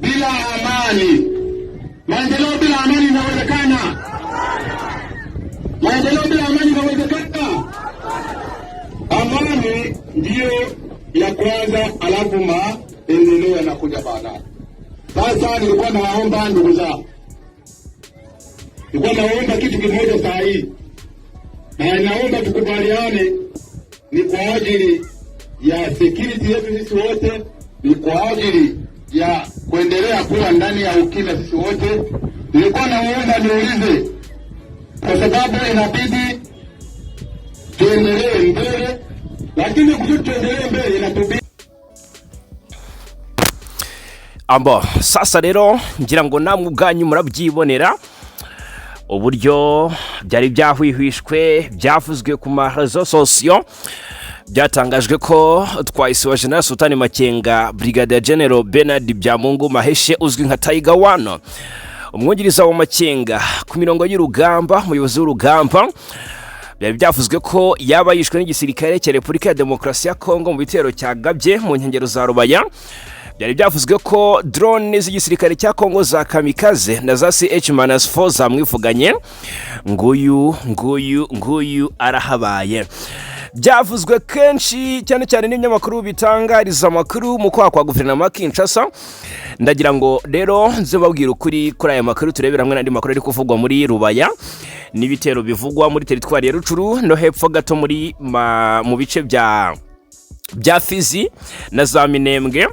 Bila amani. Maendeleo bila amani inawezekana? Maendeleo bila amani inawezekana? Amani ndiyo ya kwanza, alafu maendeleo yanakuja baadaye. Sasa nilikuwa nawaomba ndugu zangu, nilikuwa naomba kitu kimoja saa hii, na naomba tukubaliane, ni kwa ajili ya security yetu sisi wote, ni kwa ajili ya kuendelea kuwa ndani ya ukimya sisi wote. Nilikuwa naomba niulize, kwa sababu inabidi tuendelee mbele, lakini kusudi tuendelee mbele inatubidi Ambo sasa rero ngira ngo namwe ubwanyu murabyibonera uburyo byari byahwihwishwe, byavuzwe ku ma réseaux sociaux, byatangajwe ko twahise wa General Sultani Makenga, Brigadier General Bernard Byamungu Maheshe uzwi nka Tiger One, umwungiriza wa Makenga ku mirongo y'urugamba, umuyobozi w'urugamba, byari byavuzwe ko yaba yishwe n'igisirikare cya Repubulika ya Demokarasi ya Kongo mu bitero cyagabye mu nkengero za Rubaya. Byari byavuzwe ko drone z'igisirikare cya Kongo za kamikaze na za CH-4 zamwivuganye. Nguyu, nguyu, nguyu arahabaye. Byavuzwe kenshi cyane cyane n'ibinyamakuru bitangariza amakuru mu kwaha kwa guverinoma ya Kinshasa. Ndagira ngo rero nze mbabwire ukuri kuri aya makuru, turebera hamwe n'andi makuru ari kuvugwa muri Rubaya n'ibitero bivugwa muri teritwari ya Rutshuru no hepfo gato mu bice bya Fizi na za Minembwe.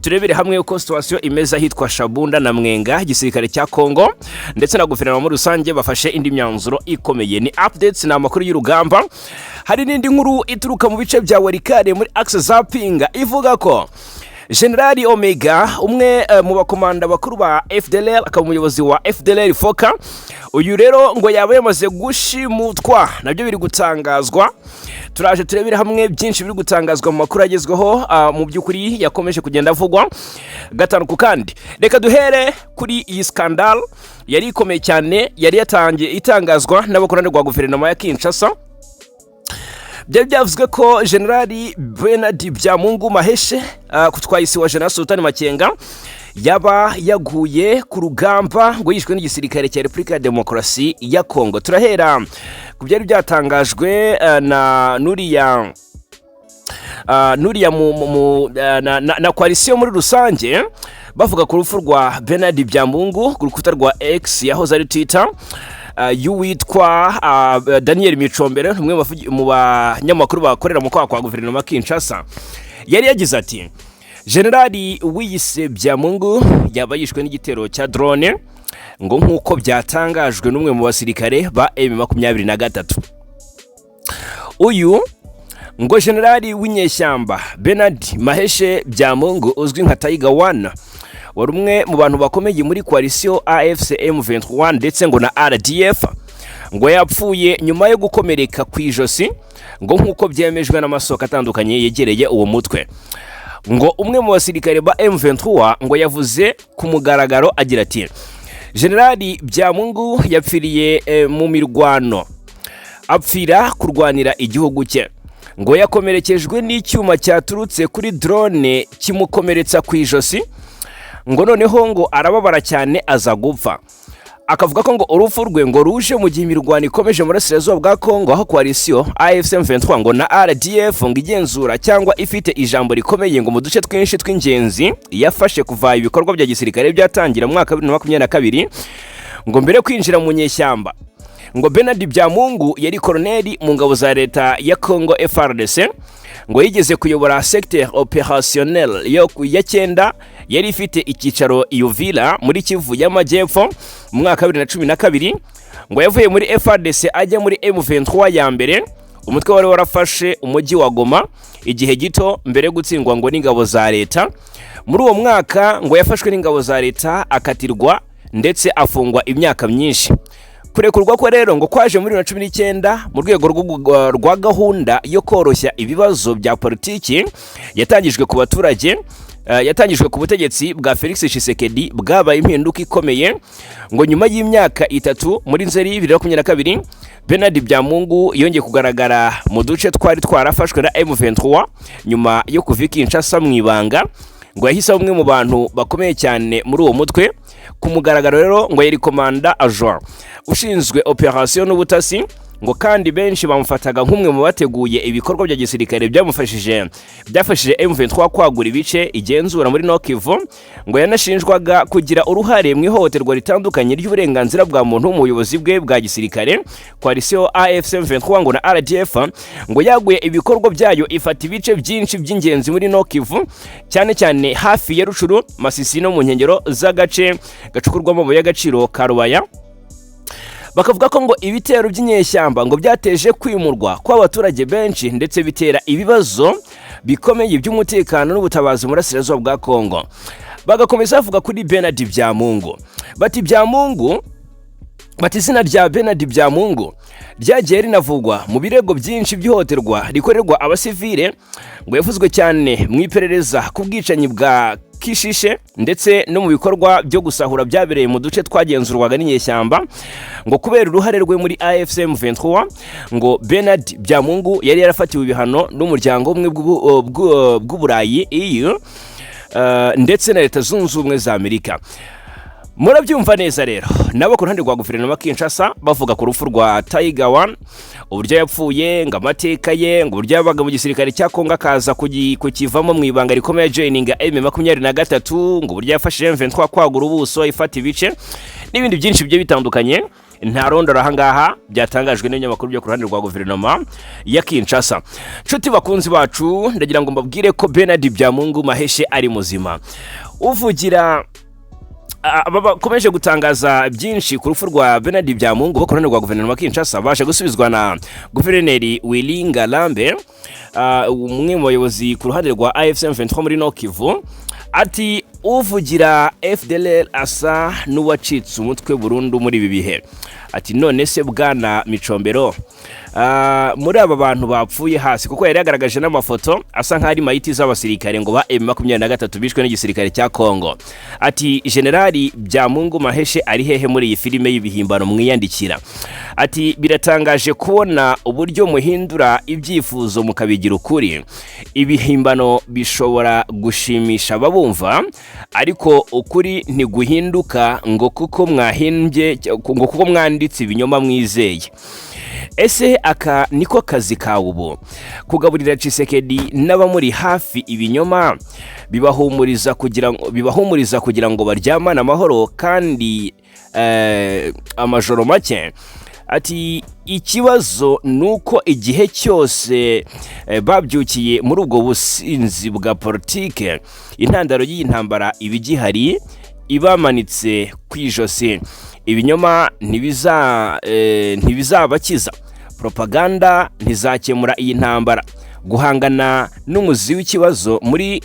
Turebere hamwe uko situation imeze ahitwa Shabunda na Mwenga. Igisirikare cya Kongo ndetse na guverinoma muri rusange bafashe indi myanzuro ikomeye. Ni updates, ni amakuru y'urugamba. Hari n'indi nkuru ituruka mu bice bya Walikale muri axe za Pinga ivuga ko Generali Omega, umwe mu bakomanda bakuru ba FDLR, akaba umuyobozi wa FDLR Foka, uyu rero ngo yaba yamaze gushimutwa. Nabyo biri gutangazwa. Turaje turebere hamwe byinshi biri gutangazwa mu makuru agezweho, mu by'ukuri yakomeje kugenda avugwa gatanu ku kandi. Reka duhere kuri iyi scandal yari ikomeye cyane, yari yatangiye itangazwa n'abakorana rwa guverinoma ya Kinshasa. Byari byavuzwe ko Generali Bernard Byamungu Maheshe, kutwayisi wa General Sultani Makenga, yaba yaguye ku rugamba, ngo yishwe n'igisirikare cya Repubulika ya Demokarasi ya Kongo. Turahera ku byari byatangajwe na nuriya na coalition muri rusange, bavuga ku rupfu rwa Bernard Byamungu ku rukuta rwa X, yahoze ari Twitter, y'uwitwa Daniel Micombere, umwe mu banyamakuru bakorera mu kwaha kwa guverinoma Kinshasa. Yari yagize ati: "Generali wiyise Byamungu yaba yishwe n'igitero cya drone, ngo nk'uko byatangajwe n'umwe mu basirikare ba M23." Uyu ngo generali w'inyeshyamba Bernard Maheshe Byamungu uzwi nka Tiger One wari umwe mu bantu bakomeye muri coalition AFC M23 ndetse ngo na RDF, ngo yapfuye nyuma yo gukomereka ku ijosi, ngo nk'uko byemejwe n'amasoko atandukanye yegereye uwo mutwe. Ngo umwe mu basirikare ba M23 ngo yavuze ku mugaragaro agira ati: "Generali Byamungu yapfiriye mu mirwano, apfira kurwanira igihugu cye. Ngo yakomerekejwe n'icyuma cyaturutse kuri drone kimukomeretsa ku ijosi, ngo noneho ngo arababara cyane aza gupfa." Akavuga ko ngo urupfu rwe ngo ruje mu gihe imirwano ikomeje mu burasirazuba bwa Kongo, aho coalition AFC M23 ngo na RDF ngo igenzura cyangwa ifite ijambo rikomeye ngo mu duce twinshi tw'ingenzi yafashe kuva ibikorwa bya gisirikare byatangira mu mwaka wa 2022. Ngo mbere yo kwinjira mu nyeshyamba, ngo Bernard Byamungu yari koroneli mu ngabo za leta ya Congo FARDC. Ngo yigeze kuyobora secteur opérationnel yo ya cyenda yari ifite icyicaro i Uvira muri Kivu y'Amajyepfo. Mu mwaka wa 2012 ngo yavuye muri FARDC ajya muri M23 ya mbere, umutwe wari warafashe umujyi wa Goma igihe gito mbere yo gutsindwa ngo n'ingabo za leta. Muri uwo mwaka ngo yafashwe n'ingabo za leta, akatirwa ndetse afungwa imyaka myinshi. Kurekurwa ko rero ngo kwaje muri 2019 mu rwego rwa gahunda yo koroshya ibibazo bya politiki yatangijwe ku baturage, yatangijwe ku butegetsi bwa Felix Tshisekedi bwabaye impinduka ikomeye. Ngo nyuma y'imyaka 3, muri Nzeri 2022, Bernard Byamungu yongeye kugaragara mu duce twari twarafashwe na M23 nyuma yo kuva i Kinshasa mu ibanga. Ngo yahise aba umwe mu bantu bakomeye cyane muri uwo mutwe. Ku mugaragaro rero ngo yari commandant adjoint ushinzwe operation n'ubutasi, ngo kandi benshi bamufataga nk'umwe mu bateguye ibikorwa bya gisirikare byafashije M23 kwagura ibice igenzura muri Nord Kivu. Ngo yanashinjwaga kugira uruhare mu ihohoterwa ritandukanye ry'uburenganzira bwa muntu mu buyobozi bwe bwa gisirikare. Coalition AFC M23 ngo na RDF ngo yaguye ibikorwa byayo, ifata ibice byinshi by'ingenzi muri Nord Kivu, cyane cyane hafi ya Rutshuru, Masisi no mu nkengero z'agace gacukurwamo amabuye y'agaciro ka Rubaya. Bakavuga ko ngo ibitero by'inyeshyamba ngo byateje kwimurwa kw'abaturage benshi, ndetse bitera ibibazo bikomeye by'umutekano n'ubutabazi mu burasirazuba bwa Kongo. Bagakomeza bavuga kuri Bernard Byamungu, bati Byamungu, bati izina rya Bernard Byamungu ryagiye rinavugwa mu birego byinshi by'ihohoterwa rikorerwa abasivile. Ngo yavuzwe cyane mu iperereza ku bwicanyi bwa Kishishe ndetse no mu bikorwa byo gusahura byabereye mu duce twagenzurwaga n'inyeshyamba. Ngo kubera uruhare rwe muri AFC M23, ngo Bernard Byamungu yari yarafatiwe ibihano n'umuryango umwe bw'Uburayi, EU, ndetse na Leta Zunze Ubumwe za Amerika. Murabyumva neza rero, nabo ku ruhande rwa guverinoma Kinshasa bavuga ku rupfu rwa Tiger One, uburyo yapfuye, ngo amateka ye, ngo uburyo yabaga mu gisirikare cya Kongo akaza kukivamo mu ibanga rikomeye, joininga M23, ngo uburyo yafashije M23 kwagura ubuso, ifata ibice n'ibindi byinshi bigiye bitandukanye ntarondora ahangaha, byatangajwe n'ibinyamakuru byo ku ruhande rwa guverinoma ya Kinshasa. Nshuti bakunzi bacu, ndagira ngo mbabwire ko Bernard Byamungu Maheshe ari muzima. Uvugira aba bakomeje gutangaza byinshi ku rupfu rwa Bernard Byamungu bo ku ruhande rwa guverinoma ya Kinshasa baje gusubizwa na Guverineri Willy Ngarambe, umwe mu bayobozi ku ruhande rwa AFC M23 muri Nord Kivu, ati uvugira FDLR asa n'uwacitse umutwe burundu muri ibi bihe. Ati none se bwana Micombero, muri aba bantu bapfuye hasi, kuko yari yagaragaje n'amafoto asa nk'aho ari mayiti z'abasirikare ngo ba M23 bishwe n'igisirikare cya Kongo, ati Generali Byamungu Maheshe ari hehe muri iyi filime y'ibihimbano mwiyandikira? Ati biratangaje kubona uburyo muhindura ibyifuzo mukabigira ukuri. Ibihimbano bishobora gushimisha ababumva, ariko ukuri ntiguhinduka ngo kuko mwahimbye, ngo kuko mwanditse ibinyoma mwizeye. Ese aka niko kazi kawe ubu, kugaburira Tshisekedi n'abamuri hafi ibinyoma bibahumuriza kugira ngo baryamane amahoro kandi amajoro make? Ati ikibazo ni uko igihe cyose babyukiye muri ubwo businzi bwa politike, intandaro y'iyi ntambara iba igihari, ibamanitse ku ijosi. Ibinyoma ntibizabakiza, propaganda ntizakemura iyi ntambara. Guhangana n'umuzi w'ikibazo muri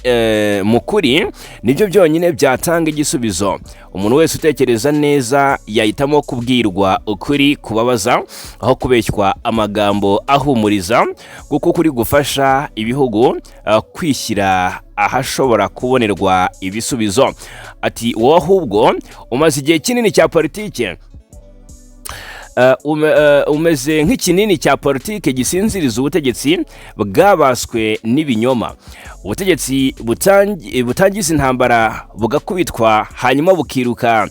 mu kuri nibyo byonyine byatanga igisubizo. Umuntu wese utekereza neza yahitamo kubwirwa ukuri kubabaza aho kubeshywa amagambo ahumuriza, kuko ukuri gufasha ibihugu kwishyira ahashobora kubonerwa ibisubizo. Ati wowe ahubwo umaze igihe kinini cya politike, umeze nk'ikinini cya politike gisinziriza ubutegetsi bwabaswe n'ibinyoma. Ubutegetsi butangiza intambara, bugakubitwa, hanyuma bukiruka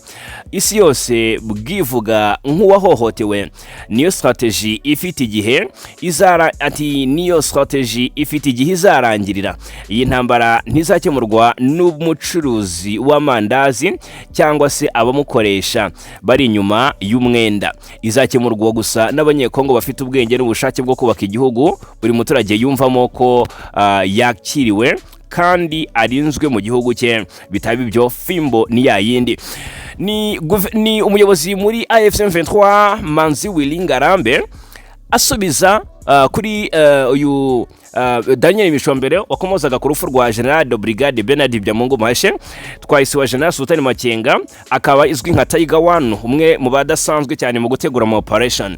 isi yose bwivuga nk'uwahohotewe. Niyo strategy ifite igihe izara, ati niyo strategy ifite igihe izarangirira. Iyi ntambara ntizakemurwa n'umucuruzi w'amandazi cyangwa se abamukoresha bari inyuma y'umwenda. Izakemurwa gusa n'Abanyekongo bafite ubwenge n'ubushake bwo kubaka igihugu buri muturage yumvamo ko yakiriwe kandi arinzwe mu gihugu cye. Bitaba ibyo, fimbo ni ya yindi. Ni umuyobozi muri AFC M23 Manzi Willy Ngarambe asubiza kuri uyu Daniel Micombere wakomozaga ku rupfu rwa General de Brigade Bernard Byamungu Maheshe, twahise wa General Sultani Makenga, akaba izwi nka Tiger One, umwe mu badasanzwe cyane mu gutegura ama operation.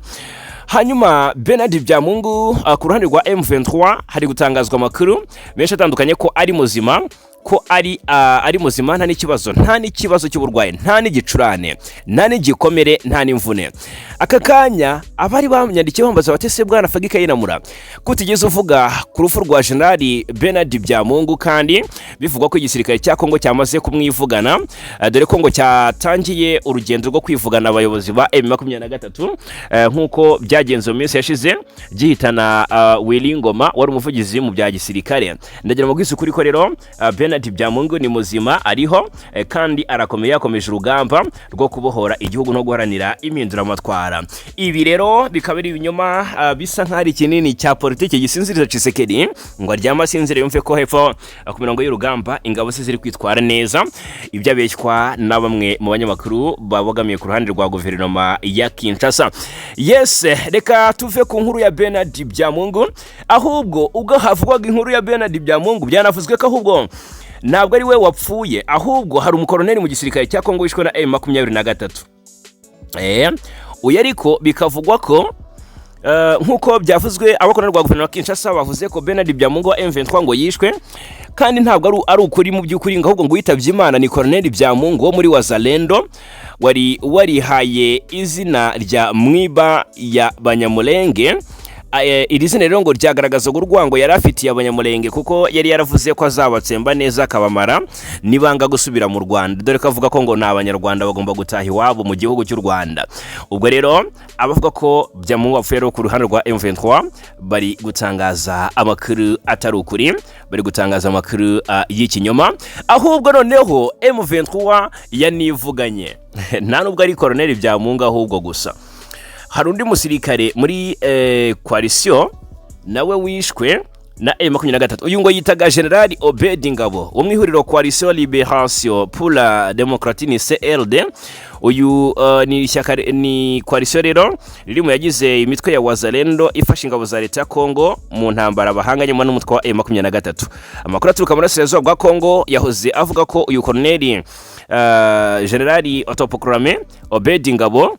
Hanyuma Bernard Byamungu, ku ruhande rwa M23 hari gutangazwa amakuru menshi atandukanye ko ari muzima. Ko ari muzima, nta n'ikibazo, nta n'ikibazo cy'uburwayi, nta n'igicurane, nta n'igikomere, nta n'imvune. Aka kanya abari banyandikiye bambaza bati: "Se bwana Fagi Kayinamura, ko utigeze uvuga ku rupfu rwa Generali Bernard Byamungu, kandi bivugwa ko igisirikare cya Kongo cyamaze kumwivugana, dore ko ngo cyatangiye urugendo rwo kwivugana abayobozi ba M23, nk'uko byagenze mu minsi yashize gihitana Willy Ngoma wari umuvugizi mu bya gisirikare?" Ndagira ngo ukuri ko rero Bernard Byamungu ni muzima, ariho, kandi arakomeye, yakomeje urugamba rwo kubohora igihugu no guharanira impinduramatwara. Ibi rero bikaba ari ibinyoma, bisa nk'aho ari ikinini cya politiki gisinziriza Tshisekedi ngo aryame asinzire, yumve ko hepfo ku mirongo y'urugamba ingabo ze ziri kwitwara neza, ibyo abeshywa na bamwe mu banyamakuru babogamiye ku ruhande rwa guverinoma ya Kinshasa. Yes, reka tuve ku nkuru ya Bernard Byamungu. Ahubwo ubwo havugwaga inkuru ya Bernard Byamungu, byanavuzwe ko ahubwo ntabwo ari we wapfuye, ahubwo hari umukoroneri mu gisirikare cya Kongo wishwe na M23. Uyu ariko bikavugwa ko nk'uko byavuzwe, abakorana rwa guverinoma ya Kinshasa bavuze ko Bernard Byamungu wa M23 ngo yishwe, kandi ntabwo ari ukuri mu by'ukuri, ngo ahubwo ngo yitabye Imana ni Colonel Byamungu wo muri Wazalendo wari warihaye izina rya Mwiba ya Banyamulenge. Iri zina rero ngo ryagaragazaga urwango yari afitiye Abanyamulenge, kuko yari yaravuze ko azabatsemba neza akabamara nibanga gusubira mu Rwanda, dore ko avuga ko ngo ni Abanyarwanda bagomba gutaha iwabo mu gihugu cy'u Rwanda. Ubwo rero abavuga ko Byamungu wapfuye rero ku ruhande rwa M23 bari gutangaza amakuru atari ukuri, bari gutangaza amakuru y'ikinyoma. Ahubwo noneho M23 yanivuganye, nta nubwo ari Colonel Byamungu, ahubwo gusa hari undi musirikare muri coalition nawe wishwe na M23. Uyu ngo yitaga General Obedi Ngabo wo mu ihuriro Coalition Liberation pour la Démocratie, CLD. Uyu ni ishyaka, ni coalition rero riri mu yagize imitwe ya Wazalendo ifasha ingabo za leta ya Kongo mu ntambara bahanganyemo n'umutwe wa M23. Amakuru aturuka muri Burasirazuba bwa Kongo yahoze avuga ko uyu colonel General autoproclamé Obedi Ngabo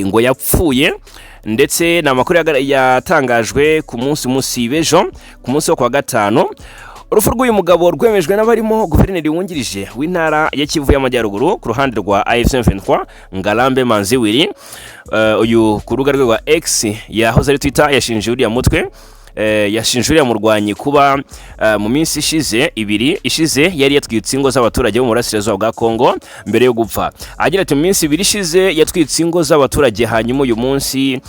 ngo yapfuye, ndetse ni amakuru yatangajwe ku munsi w'ejo, ku munsi wo kuwa gatanu. Urupfu rw'uyu mugabo rwemejwe n'abarimo guverineri wungirije w'intara ya Kivu y'Amajyaruguru ku ruhande rwa AFC M23, Ngarambe Manziwiri. Uyu ku rubuga rwe rwa X yahoze ari Twitter yashinje uriya mutwe, yashinje uriya murwanyi kuba mu minsi ishize 2 ishize yari yatwitse ingo z'abaturage bo mu burasirazuba bwa Kongo mbere yo gupfa, agira ati: "Mu minsi 2 ishize yatwitse ingo z'abaturage, hanyuma uyu munsi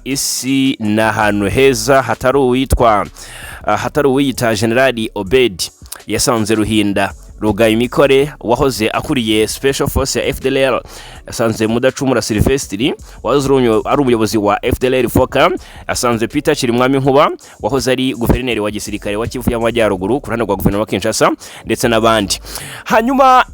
isi ni ahantu heza hatari uwitwa hatari uwiyita Generali Obed." Yasanze Ruhinda Rugayimikore wahoze akuriye Special Force ya FDLR, yasanze Mudacumura Sylvestre wahoze ari umuyobozi wa FDLR Foka, yasanze Peter Chirimwami Nkuba wahoze ari guverineri wa gisirikare wa Kivu y'Amajyaruguru ku ruhande rwa guverinoma wa Kinshasa, ndetse n'abandi. Hanyuma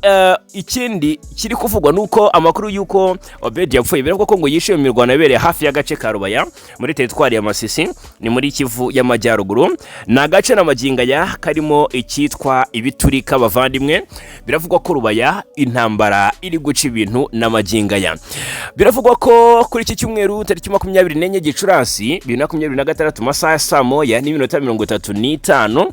ikindi kiri kuvugwa nuko amakuru y'uko Obed yapfuye, biravugwa ko ngo yishe mu mirwano yabereye hafi y'agace ka Rubaya muri teritwari ya Masisi, ni muri Kivu y'Amajyaruguru. Ni agace na magingo aya karimo icyitwa ibiturika, bavandimwe. Biravugwa ko Rubaya intambara iri guca ibintu na magingo aya. Biravugwa ko kuri iki cyumweru tariki 24 Gicurasi 2026, mu masaha ya saa 1:35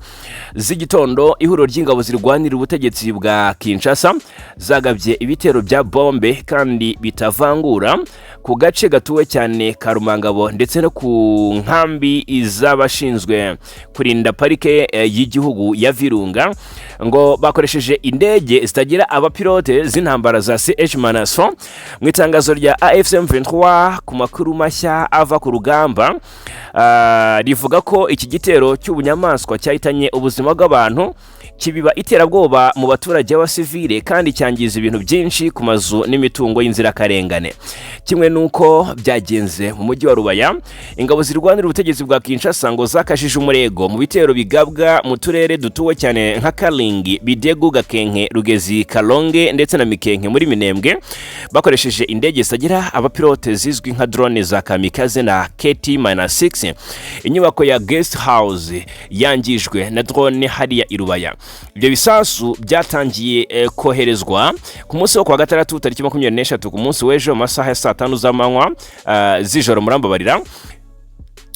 z'igitondo, ihuriro ry'ingabo zirwanira ubutegetsi bwa Kinshasa zagabye ibitero bya bombe kandi bitavangura ku gace gatuwe cyane ka Rumangabo, ndetse no ku nkambi z'abashinzwe kurinda parike y'igihugu ya Virunga. Ngo bakoresheje indege zitagira abapilote z'intambara za CH Manaso. Mu itangazo rya AFC M23 ku makuru mashya ava ku rugamba, rivuga ko iki gitero cy'ubunyamaswa cyahitanye ubuzima bw'abantu, kibiba iterabwoba mu baturage b'abasivile, kandi cyangiza ibintu byinshi ku mazu n'imitungo y'inzirakarengane. Kimwe n'uko byagenze mu mujyi wa Rubaya, ingabo zirwanira ubutegetsi bwa Kinshasa ngo zakajije umurego mu bitero bigabwa mu turere dutuwe cyane nka Kalingi, Bidegu, Gakenke, Rugezi, Kalonge ndetse na Mikenke muri Minembwe, bakoresheje indege zitagira abapilote zizwi nka drone za kamikaze na KT-6. Inyubako ya guest house yangijwe na drone hariya i Rubaya. Ibyo bisasu byatangiye koherezwa ku munsi wo kuwa gatandatu tariki 23, ku munsi w'ejo, mu masaha ya saa 5 z'amanywa, z'ijoro, murambabarira.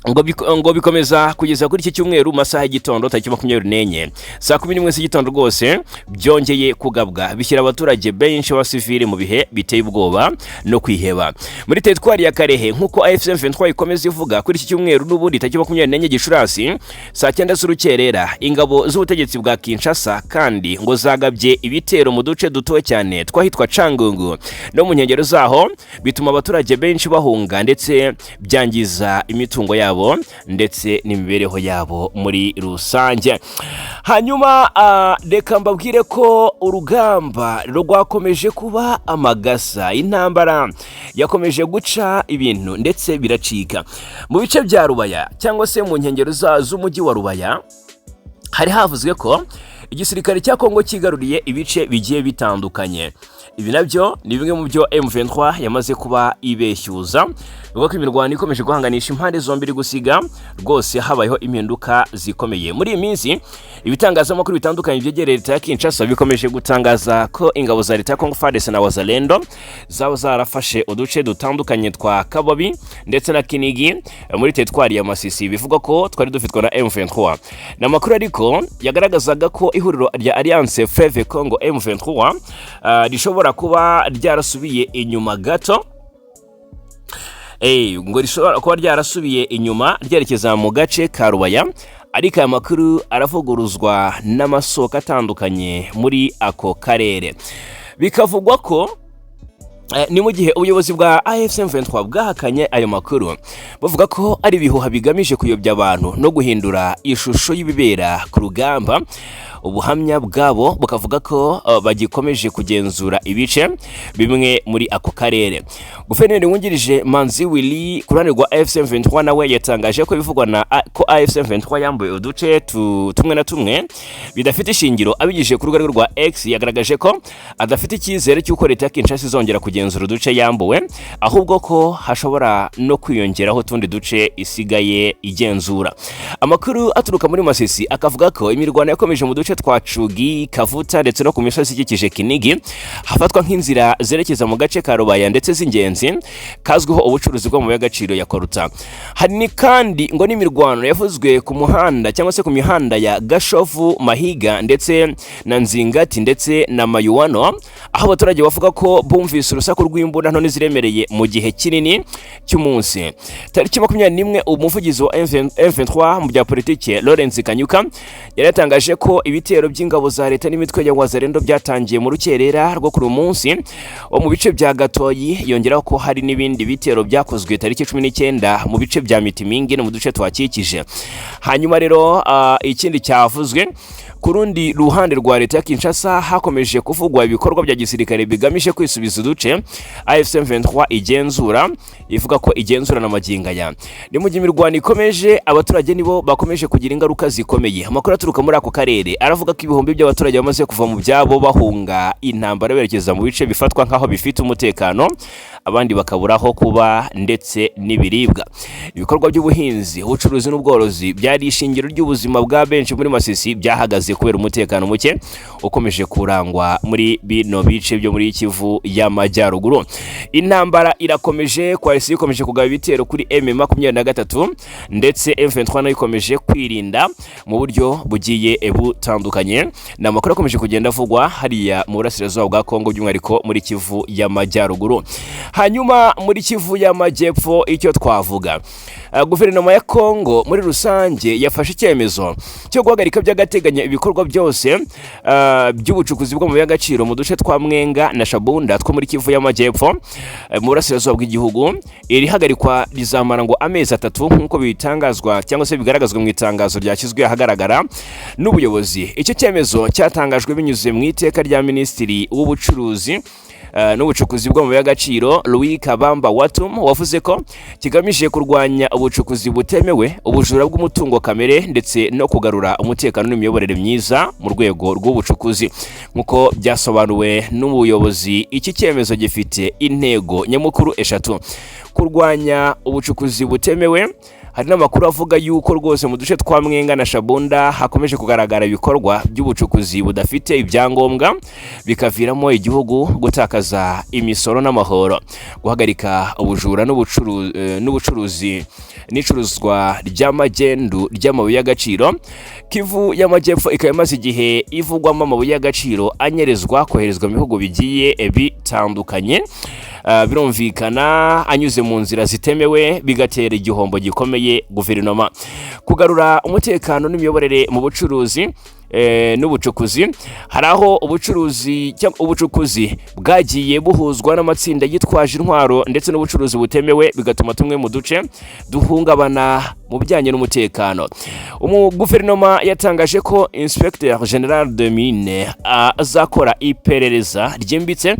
Ngo bikomeza kugeza kuri iki cyumweru mu masaha y'igitondo, tariki 24, saa 11 z'igitondo rwose byongeye kugabwa, bishyira abaturage benshi b'abasivili mu bihe biteye ubwoba no kwiheba. Muri teritwari ya Karehe, nk'uko AFC M23 ikomeza ivuga, kuri iki cyumweru n'ubundi tariki 24 Gicurasi, saa 9 z'urukerera, ingabo z'ubutegetsi bwa Kinshasa kandi ngo zagabye ibitero mu duce duto cyane twahitwa Cangungu no mu nkengero zaho, bituma abaturage benshi bahunga ndetse byangiza imitungo yabo ndetse n'imibereho yabo muri rusange. Hanyuma reka mbabwire ko urugamba rwakomeje kuba amagasa, intambara yakomeje guca ibintu ndetse biracika mu bice bya Rubaya cyangwa se mu nkengero z'umujyi wa Rubaya. Hari havuzwe ko igisirikare cya Kongo cyigaruriye ibice bigiye bitandukanye. Ibi nabyo ni bimwe mu byo M23 yamaze kuba ibeshyuza, bivuga ko imirwano ikomeje guhanganisha impande zombi iri gusiga rwose habayeho impinduka zikomeye. Muri iyi minsi ibitangazamakuru bitandukanye byegereye leta ya Kinshasa bikomeje gutangaza ko ingabo za leta ya Congo FARDC na Wazalendo zaba zarafashe uduce dutandukanye twa Kababi ndetse na Kinigi muri teritwari ya Masisi, bivugwa ko twari dufitwe na M23. Ni amakuru ariko yagaragazaga ko ihuriro rya Alliance Fleuve Congo M23 rishobora kuba ryarasubiye inyuma gato, ngo rishobora kuba ryarasubiye inyuma ryerekeza mu gace ka Rubaya, ariko aya makuru aravuguruzwa n'amasoko atandukanye muri ako karere. Bikavugwa ko ni mu gihe ubuyobozi bwa AFC M23 bwahakanye ayo makuru, bavuga ko ari ibihuha bigamije kuyobya abantu no guhindura ishusho y'ibibera ku rugamba. Ubuhamya bwabo bukavuga ko bagikomeje kugenzura ibice bimwe muri ako karere. Guverineri wungirije Manzi Willy ku ruhande rwa AFC M23 nawe yatangaje ko ibivugwa na ko AFC M23 yambuye uduce tumwe na tumwe bidafite ishingiro. Abinyujije ku rubuga rwa X, yagaragaje ko adafite icyizere cy'uko leta ya Kinshasa izongera kugenzura uduce yambuwe, ahubwo ko hashobora no kwiyongeraho utundi duce isigaye igenzura. Amakuru aturuka muri Masisi akavuga ko imirwano yakomeje mu duce twa Cugi, Kavuta ndetse no ku misozi ikikije Kinigi, hafatwa nk'inzira zerekeza mu gace ka Rubaya ndetse z'ingenzi kazwiho ubucuruzi bw'amabuye y'agaciro ya Koruta. Hari ni kandi ngo n'imirwano yavuzwe ku muhanda cyangwa se ku mihanda ya Gashovu, Mahiga ndetse na Nzingati ndetse na Mayuwano, aho abaturage bavuga ko bumvise urusaku rw'imbunda nto n'iziremereye mu gihe kinini cy'umunsi. Tariki 21, umuvugizi wa M23 mu bya politike Lawrence Kanyuka yari yatangaje ko ibitero by'ingabo za leta n'imitwe ya Wazalendo byatangiye mu rukerera rwo kuri uyu munsi wo mu bice bya Gatoyi. Yongeraho ko hari n'ibindi bitero byakozwe tariki 19 mu bice bya Mitimingi no mu duce tuhakikije. Hanyuma rero ikindi cyavuzwe, ku rundi ruhande rwa leta ya Kinshasa hakomeje kuvugwa ibikorwa bya gisirikare bigamije kwisubiza uduce AFC M23 igenzura, ivuga ko igenzura na magingo aya. Ni mu gihe imirwano ikomeje, abaturage nibo bakomeje kugira ingaruka zikomeye. Amakuru aturuka muri ako karere aravuga ko ibihumbi by'abaturage bamaze kuva mu byabo bahunga intambara berekeza mu bice bifatwa nk'aho bifite umutekano, abandi bakabura aho kuba ndetse n'ibiribwa. Ibikorwa by'ubuhinzi, ubucuruzi n'ubworozi byari ishingiro ry'ubuzima bwa benshi muri Masisi byahagaze kubera umutekano muke ukomeje kurangwa muri bino bice byo muri Kivu y'Amajyaruguru. Intambara irakomeje, coalition ikomeje kugaba ibitero kuri M23 ndetse M23 nayo ikomeje kwirinda mu buryo bugiye butandukanye. Ni amakuru akomeje kugenda avugwa hariya mu burasirazuba bwa Kongo, by'umwihariko muri Kivu y'Amajyaruguru. Hanyuma muri Kivu y'Amajyepfo icyo twavuga, guverinoma ya Kongo muri rusange yafashe icyemezo cyo guhagarika by'agateganyo ibikorwa byose by'ubucukuzi bw'amabuye y'agaciro mu duce twa Mwenga na Shabunda two muri Kivu y'Amajyepfo, mu burasirazuba bw'igihugu. Iri hagarikwa rizamara ngo amezi 3, nk'uko bitangazwa cyangwa se bigaragazwa mu itangazo ryashyizwe ahagaragara n'ubuyobozi. Icyo cyemezo cyatangajwe binyuze mu iteka rya minisitiri w'ubucuruzi n'ubucukuzi bw'amabuye y'agaciro Louis Kabamba Watum, wavuze ko kigamije kurwanya ubucukuzi butemewe, ubujura bw'umutungo kamere ndetse no kugarura umutekano n'imiyoborere myiza mu rwego rw'ubucukuzi. Nk'uko byasobanuwe n'ubuyobozi, iki cyemezo gifite intego nyamukuru eshatu: kurwanya ubucukuzi butemewe, Hari n'amakuru avuga yuko rwose mu duce twa Mwenga na Shabunda hakomeje kugaragara ibikorwa by'ubucukuzi budafite ibyangombwa, bikaviramo igihugu gutakaza imisoro n'amahoro. Guhagarika ubujura n'ubucuruzi n'icuruzwa ry'amagendu ry'amabuye y'agaciro. Kivu y'Amajyepfo ikaba imaze igihe ivugwamo amabuye y'agaciro anyerezwa koherezwa mu bihugu bigiye bitandukanye. Birumvikana anyuze mu nzira zitemewe, bigatera igihombo gikomeye guverinoma. Kugarura umutekano n'imiyoborere mu bucuruzi n'ubucukuzi. Hari aho ubucuruzi cyangwa ubucukuzi bwagiye buhuzwa n'amatsinda yitwaje intwaro ndetse n'ubucuruzi butemewe, bigatuma tumwe mu duce duhungabana mu bijyanye n'umutekano. Guverinoma yatangaje ko Inspecteur Général de Mine azakora iperereza ryimbitse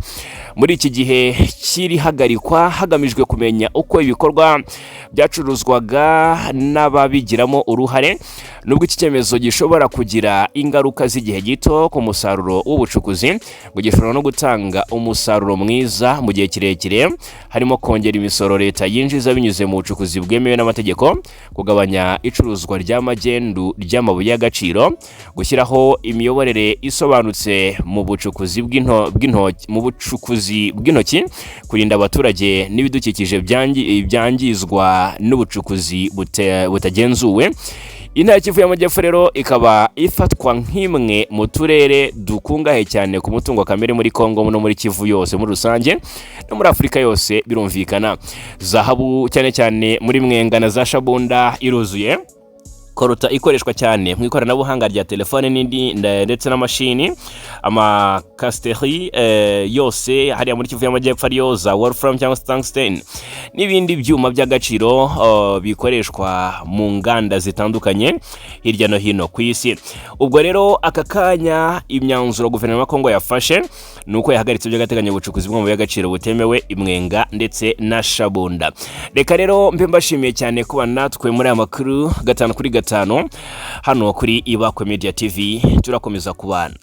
muri iki gihe cy'irihagarikwa, hagamijwe kumenya uko ibikorwa byacuruzwaga n'ababigiramo uruhare. Nubwo iki cyemezo gishobora kugira ingaruka z'igihe gito ku musaruro w'ubucukuzi, ngo gishobora no gutanga umusaruro mwiza mu gihe kirekire, harimo kongera imisoro leta yinjiza binyuze mu bucukuzi bwemewe n'amategeko, kugabanya icuruzwa ry'amagendu ry'amabuye y'agaciro, gushyiraho imiyoborere isobanutse mu bucukuzi mu bucukuzi bw'intoki, kurinda abaturage n'ibidukikije byangizwa n'ubucukuzi butagenzuwe. Intara ya Kivu y'Amajyepfo rero ikaba ifatwa nk'imwe mu turere dukungahaye cyane ku mutungo kamere muri Kongo no muri Kivu yose muri rusange, no muri Afurika yose birumvikana. Zahabu, cyane cyane muri Mwenga na za Shabunda, iruzuye. Coltan ikoreshwa cyane mu ikoranabuhanga rya telefone n'indi ndetse n'amashini, amakasiteri yose hariya muri Kivu y'Amajyepfo, ariyo za wolfram cyangwa se tungsten n'ibindi byuma by'agaciro bikoreshwa mu nganda zitandukanye hirya no hino ku isi. Ubwo rero aka kanya imyanzuro guverinoma ya Kongo yafashe ni uko yahagaritse by'agateganyo ubucukuzi bw'amabuye y'agaciro butemewe Imwenga ndetse na Shabunda. Reka rero mbe mbashimiye cyane kuba natwe muri aya makuru 5 kuri 5 hano kuri Ibakwe Media TV. Turakomeza kubana.